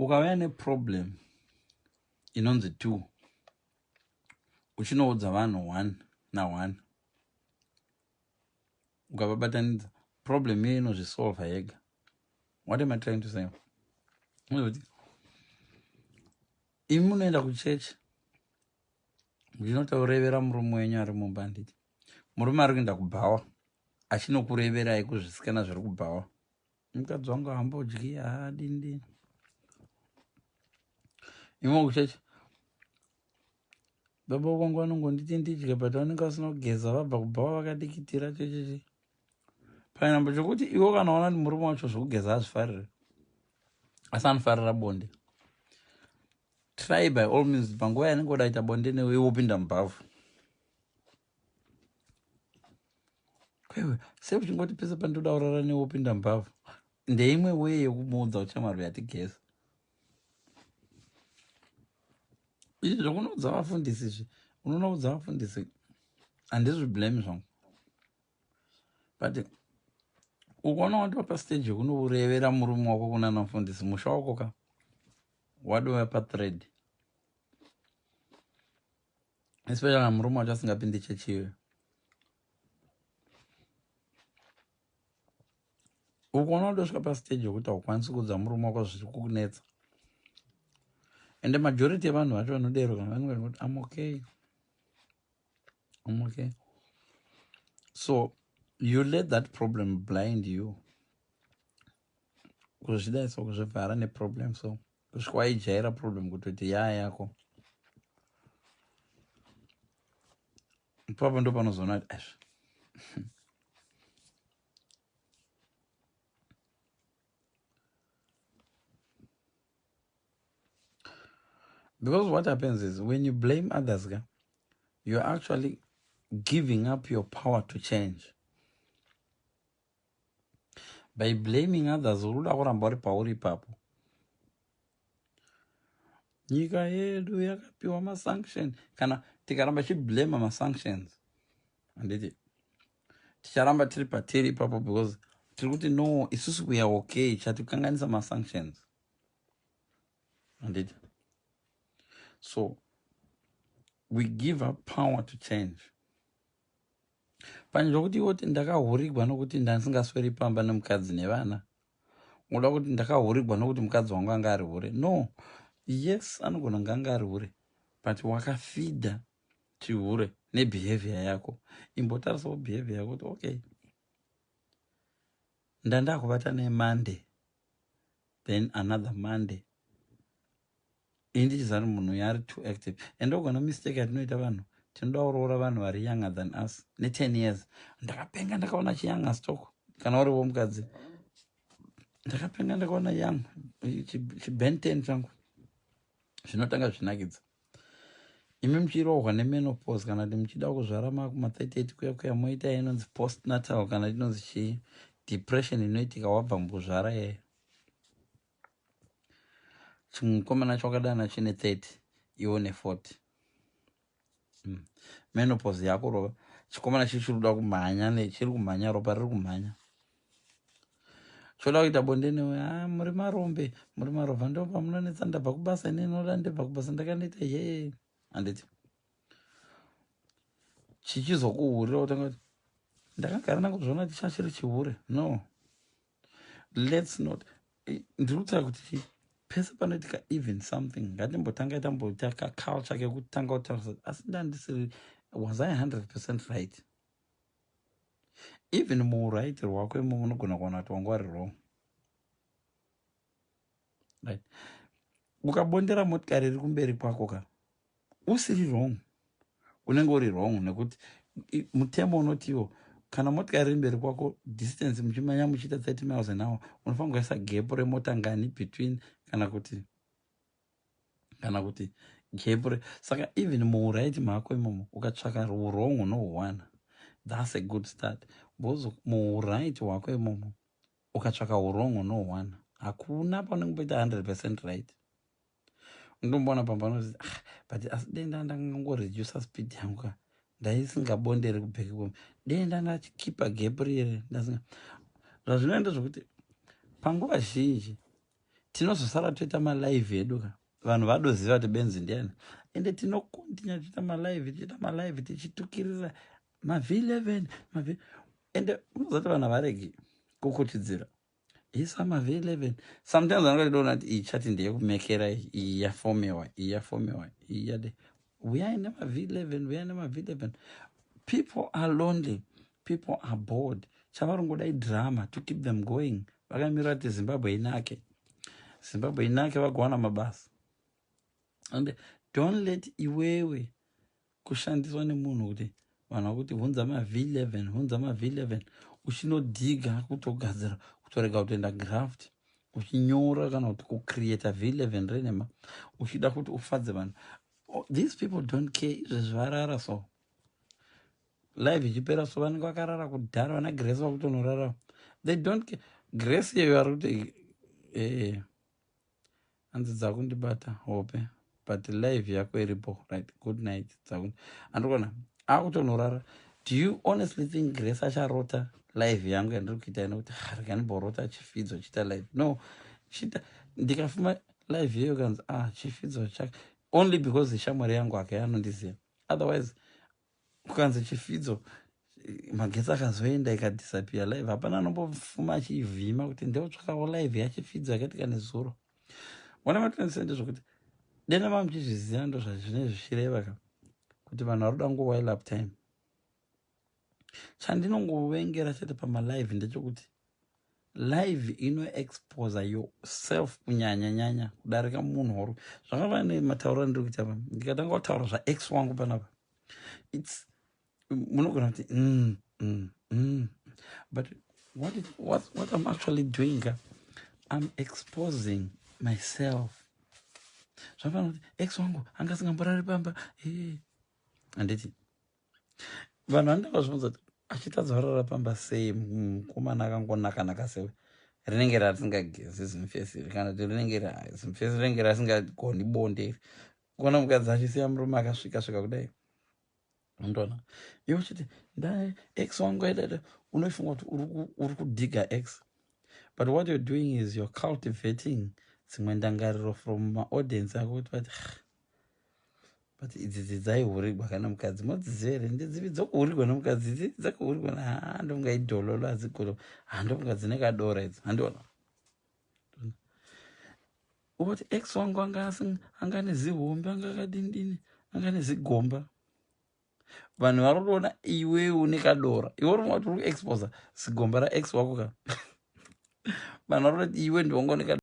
Ukauya neproblem inonzi two, uchinoudza vanhu one naone, ukavabatanidza, problem iye inozvisolva yega. What am I trying to say? Kuti imi munoenda kuchechi muchinotaurevera murume wenyu ari mumba, handiti? Murume ari kuenda kubhawa achinokureverai kuzvisikana zviri kubhawa. Mukadzi wangu haambodyi, haadindi. Imo kuchechi baba kwangu vanongonditi ndidye, but vanenge vasina kugeza, vabva kubhawa vakadikitira checheche. Panhambo chokuti iwo kana waona kuti murume wacho zvokugeza azvifarire, asi anofarira bonde, try by all means panguva yanenge oda ita bonde newe, iwe upinda mubhavhu. Kwewe sei uchingoti pese pandoda kurara newe upinda mubhavhu? Ndeimwe way yekumuudza kuti shamwari yatigeza. Izvi zvokunoudza vafundisi izvi, unonoudza vafundisi, handizviblame zvangu, but ukaona watova pastage yekunourevera murume wako kunana mufundisi, musha wako ka wadova pathread, especially kana murume wacho asingapindi chechi iyoyo. Ukaona watosvika pastage yekuti haukwanisi kuudza murume wako zviri kukunetsa, ende majority yevanhu vacho vanodero kana vanenge kuti I'm okay, I'm okay, so you let that problem blind you, kuzvidai so, kuzvivhara neproblem, so kusvika waijaira problem kutoti yaa yako. Ipapo ndo panozoona kuti azvi. Because what happens is when you blame others ka, you're actually giving up your power to change. By blaming others, uri kuda kuramba uri pauri ipapo. Nyika yedu yakapiwa masanction, kana tikaramba tichiblame masanctions, handiti ticharamba tiri patiri ipapo? Because tiri kuti no, isusu we are okay, chatikanganisa masanctions, handiti? So we give up power to change. Pane zvokuti iwoti ndakahurigwa nokuti ndandisingasweri pamba nemukadzi nevana, unoda kuti ndakahurigwa nokuti mukadzi wangu anga ari hure. No, yes, anogona kunge anga ari hure, but wakafidha chihure nebehavior yako. Imbotarisawo behavior yako kuti okay, ndandakuvata neMonday, then another Monday, ini ndichiziva kuti munhu uyu ari too active. And ogona mistake yatinoita vanhu, tinoda kuroora vanhu vari younger than us ne10 years. Ndakapenga ndakaona chiyanga stock. Kana uriwo mukadzi, ndakapenga ndakaona young chiben 10 changu, zvinotanga zvinakidza. Imi muchirohwa nemenopause, kana kuti muchida kuzvara makuma 38 kuya kuya, moita inonzi postnatal, kana inonzi chii, depression inoitika wabva mukuzvara yeye. Chimukomana chakadana chine 30, iwo ne40. Menopause yakurova chikomana chichiri kuda kumhanya, chiri kumhanya, ropa riri kumhanya, choda kuita bonde newe. Ha, muri marombe, muri marovha, ndo pamunonetsa. Ndabva kubasa, ini noda, ndibva kubasa, ndakaneta ye, handiti? Chichizokuhurira, kutanga kuti ndakagara ndangozviona tichachiri chihure. No, let's not. Ndiri kutaura kuti pese panoitika even something, ngatimbotanga tamboita kaculture kekutanga kutaurisa, asi ndandisiri, was I 100% right? Even muuright rwako imomo unogona kuwana kuti wanga wari wrong, right? Ukabondera motikari iri kumberi kwako ka usiri wrong, unenge uri wrong, nekuti mutemo unotiwo kana motikari iri mberi kwako, distance muchimanya muchiita 30 miles an hour, unofanira kuisa gap remota ngani between, kana kuti gap re. Saka even muuright mako imomo, ukatsvaka wrong unohuwana. That's a good start, because muuright hwako imomo ukatsvaka wrong unohuwana. Hakuna paunenge poita 100% right. Undomboona pamba unoti, ah, but asi denda ndangangoredusa speed yangu ka, ndaisingabonderi kuback kwem, denda ndachikipa gap rire ndasinga. Zvazvinoenda zvokuti panguva zhinji Tinozosara toita malive edu ka, vanhu vadoziva kuti benzi ndiani. Ende tinocontinue tichiita malive, tichiita malive, tichitukirira maV11 maV. Ende unozati vanhu havaregi kukuchidzira isa maV11. Sometimes vanonga kuti iyi chati ndeyekumekera, iyi yafomewa, iyi yafomewa, iyi yade. Uyai nemaV11, uyai nemaV11. People are lonely, people are bored. Chavarongoda idrama to keep them going. Vakamira kuti Zimbabwe inake, Zimbabwe inake, vagowana mabasa. And don't let iwewe kushandiswa nemunhu kuti vanhu vakuti hunza maV11, hunza maV11, uchinodhiga kutogadzira, kutorega kutoenda graft, uchinyora kana kuti kucreata V11 renema, uchida kuti ufadze vanhu. Oh, these people don't care. Izvezvi varara, so live ichipera, so vanenge vakarara kudhara. Vana Grace vakutonorara, they don't care. Grace iyeyo ari kuti hanzi dzakundibata hope, but live yako iripo, right? Good night. Andikuona akutonorara. Do you honestly think Grace acharota live yangu yandiri kuita ino, kuti reganimborota Chifidzo chiita live? No, chita ndikafuma live iyeyo kanzi, ah, Chifidzo chake, only because shamwari yangu ake anondiziva. Otherwise kukanzi Chifidzo, magetsi akazoenda, ikadisappear live, hapana anombofuma achiivhima kuti ndeotsvakawo live yaChifidzo yakaitika nezuro. Ona matinese ndezvokuti dena mamuchizviziva, ndo zvazvinenge zvichireva ka, kuti vanhu vari kuda ngowhile up time. Chandinongovengera chete pamalive ndechekuti live inoexposa yourself kunyanya nyanya kudarika munhu wauri. Zvakafanana nematauro andiri kuita pa, ndikatanga kutaura zvaex wangu panapa, its munogona kuti But what I'm actually doing, I'm exposing myself. Zvakafanana kuti ex wangu anga asingamborari pamba. Handiti vanhu vanoda vazvibvunza kuti achitadza kurara pamba sei, mukomana akangonaka-naka sewe? Rinenge rasingagezi zimufesi, kana kuti rinenge zimufesi rinenge rasingagoni bonde. Kuona mukadzi achisiya murume akasvika svika kudai, undoona iwe uchiti nda ex wangu aidada. Unofunga kuti uri kudhiga ex, but what you're doing is you're cultivating dzimwe ndangariro from maaudience ako, kuti vati, "But idzi dzidzaihurigwa kana mukadzi modziziva here? Ndedzipi dzokuhurigwa nomukadzi? Idzi dzekuhurigwa ha, ndonga idhololo hadzigolo, handonga dzine kadora idzi." Handiona kuti ex wangu anga nezihombe, anga akadindini, anga nezigomba. Vanhu vari kutoona iwewe une kadora. Iwe uri kuti uri kuexposa zigomba raex wako ka, vanhu vari kutoti iwe ndiwanga une.